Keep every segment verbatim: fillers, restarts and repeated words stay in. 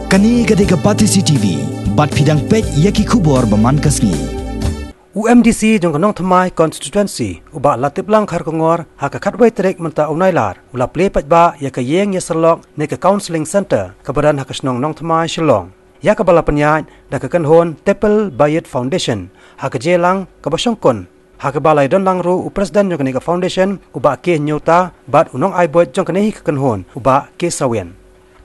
Kane ka dei ka Batesi T V, bad phi dang peit ïa ki khubor ba man ka sngi. U M D C jong ka Nongthymmai Constituency, u Bah Latiplang Kharkongor, ha ka khatwei tarik mynta u Nailar, u la plie paidbah ïa ka ïing ïasyrlok ne ka Counselling Centre, kaba don ha ka shnong Nongthymmai Shillong. Ïa kaba la pynïaid da ka kynhun Tepel Bayet Foundation, ha ka jingïalang kaba shongkun, ha kaba la ïadonlang ruh u President jong kane ka foundation, u Bah K Nyota, bad u nongai buit jong kane hi ka kynhun, u Bah K Sawin.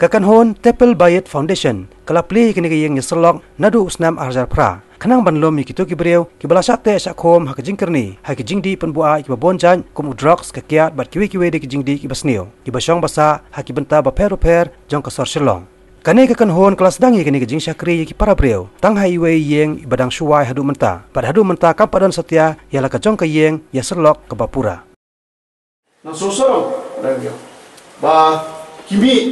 Ka kynhun Tepel Bayet Foundation ka la plie ïa kane ka ïing ïasyrlok naduh u snem ar hajar phra, khnang ban lum ïa kito ki briew kiba la shah teh shah khum ha ka jingkyrni ha ki jingdih pynbuaid kiba bun jait, kum u drugs, ka kiad, bad kiwei kiwei de ki jingdih kiba sniew, kiba shong ba sah ha ki bynta bapher bapher jong ka sor Shillong. Kane ka kynhun ka la sdang ïa kane ka jingshakri ïa ki para briew tang ha iwei i ïing iba dang shu wai haduh mynta, bad haduh mynta kam pat don satia ïa la ka jong ka ïing ïasyrlok kaba pura. Nang sosor ba ki mih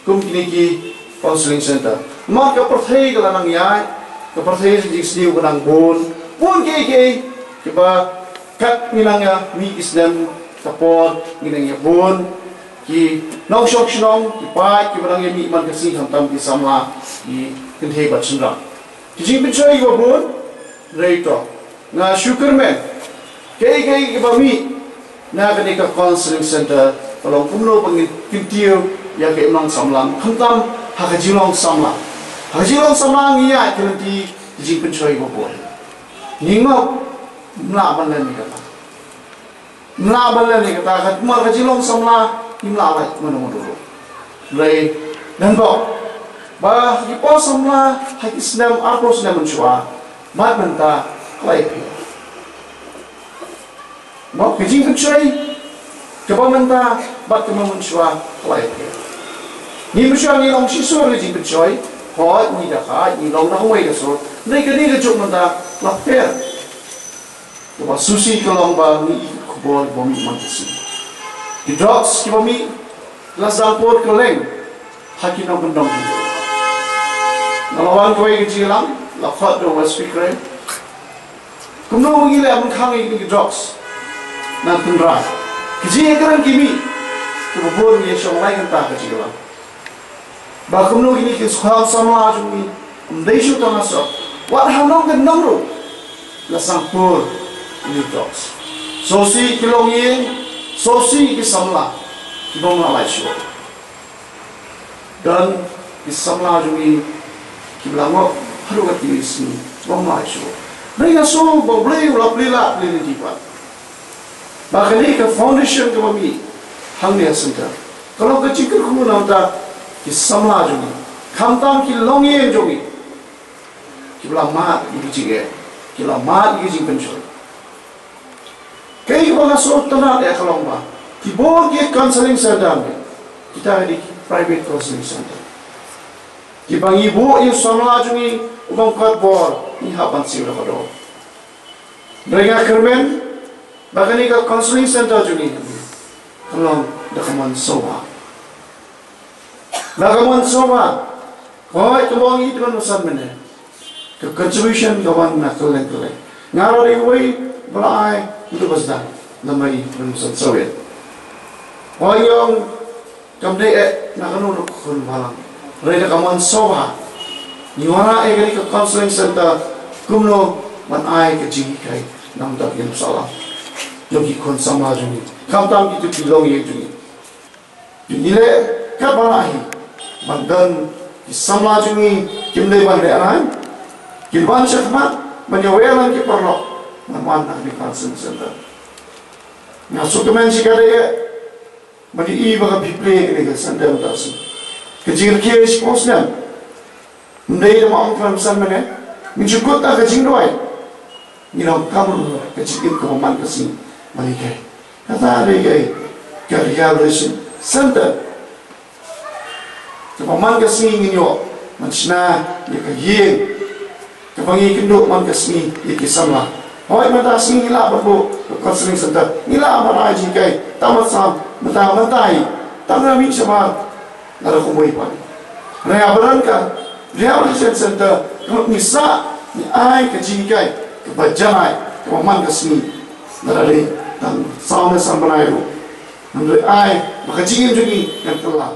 kum kine ki Counselling Centre. Namar ka pyrthei ka la nang ïaid, ka pyrthei ka jingsniew ka nang bun, bun kiei kiei kiba kat ngi nang ïa mih ki snem, ka por ngi nang ïa bun ki nongshong shnong, ki paid kiba nang ïa mih man ka sngi, khamtam ki samla, ki kynthei bad shynrang. Ki jingpynshoi kiba bun, hynrei to nga shu kyrmen, kiei kiei kiba mih na kane ka Counselling Centre ka long kumno ba ngin kyntiew ïa ka imlang samla, khamtam ha ka jinglong samla. Ha ka jinglong samla ngi ïaid ki lynti ki jingpynshoi kiba bun. Ngi ngop, ym lah ban leh ïa kata. Ym lah ban leh ïa kata, ka namar ka jinglong samla, ym lah lait mano mano ruh. Hynrei ngan bok ba ki por samla ha ki snem arphew snem mynshuwa, bad mynta ka la ïapher. Bad ka jingpynshoi kaba mynta bad kaba mynshuwa ka la ïapher. Ngi mynshuwa ngi long shisha ka jingpynshoi, hooid ngi da ka, ngi long da kawei ka sur, hynrei kane ka juk mynta la pher. Kaba shisha ka long ba ngi i khubor ba mih man ka sngi. Ki drugs kiba mih la sdang por kylleng ha ki nongkyndong. Nga la wan kawei ka jingïalang, la khot da u Vice Speaker. Kumno ngi leh ban khang ïa ki drugs na tynrai. Ki jingïakren ki mih, kiba bun ngi shong lai kynta ka jingïalang. Ba kumno kine ki khun samla jong ngi, ym dei shuh tang ha sor, wat ha nongkyndong ruh la sdang por ïa ki drugs. Shisha ki longïing, shisha ki samla kibym lah lait shuh. Don ki samla jong ngi kiba la ngop haduh katei ka sngi bym lah lait shuh. Hynrei nga sngew ba U Blei u la plie lad, plie lynti pat. Ba kane ka foundation kaba mih hangne ha centre ka long ka jingkyrkhu na ka bynta ki samla jong ngi, khamtam ki longïing jong ngi, kiba la mad ïa ki jingeh, kiba la mad ïa ki jingpynshoi. Kaei kaba nga sngewtynnat eh ka long ba ki bun ki counselling centre, kita ki dei ki private counselling centre, kiba ngi buh ïa u samla jong ngi u bym kot bor, ngi hap ban siew da ka dor. Hynrei nga kyrmen ba kane ka counselling centre jong ngi ka long da ka mon sngewbha. Da ka mon sngewbha. Hooid, kumba ong i Bah Mawsan mynne, ka contribution ka wan na kylleng kylleng. Nga ruh dei uwei ba la ai, uto ba sdang, na Bah Mawsan Sawit. Hooid, ong kam dei eh na kano kano ka khun bhalang. Hynrei da ka mon sngewbha ngi wanrah ïa kane ka counselling centre kumno ban ai ka jinghikai na ka bynta ki nongshong sahlang jong ki khun samla jong ngi, khamtam kito ki longïing jong ngi. Ngi leh katba lah hi ban don ki samla jong ngi kim dei ban lehrain, kin wan shakhmat ban ïawer lang ki paralok ban wan na kane ka counselling centre. Nga sngewkmen shikatdei eh ban ïohi ba ka plie kane ka centre mynta ka sngi. Ka jingrakhe shiphew snem. Ym dei da ma ong khlem san mynne, ngin shu kut da ka jingduwai. Ngin ong kam ruh ka jingim kaba man ka sngi ban ïa kaei. Kata dei kaei ka rehabilitation centre kaba man ka sngi ngin ïoh ban shna ïa ka ïing kaba ngi kynduh man ka sngi ïa ki samla. Hooid, mynta ka sngi ngi lah ban buh ka counselling centre, ngi lah ban ai jinghikai, tang ba sam mynta mynta hi, tang ba mih shabar. Lada kumwei pat, hynrei haba don ka rehabilitation centre, ka mut ngi sah, ngi ai ka jinghikai kaba janai, kaba man ka sngi. Lada dei tang saw ne san bnai ruh, hynrei ai ba ka jingim jong ngi kan kylla.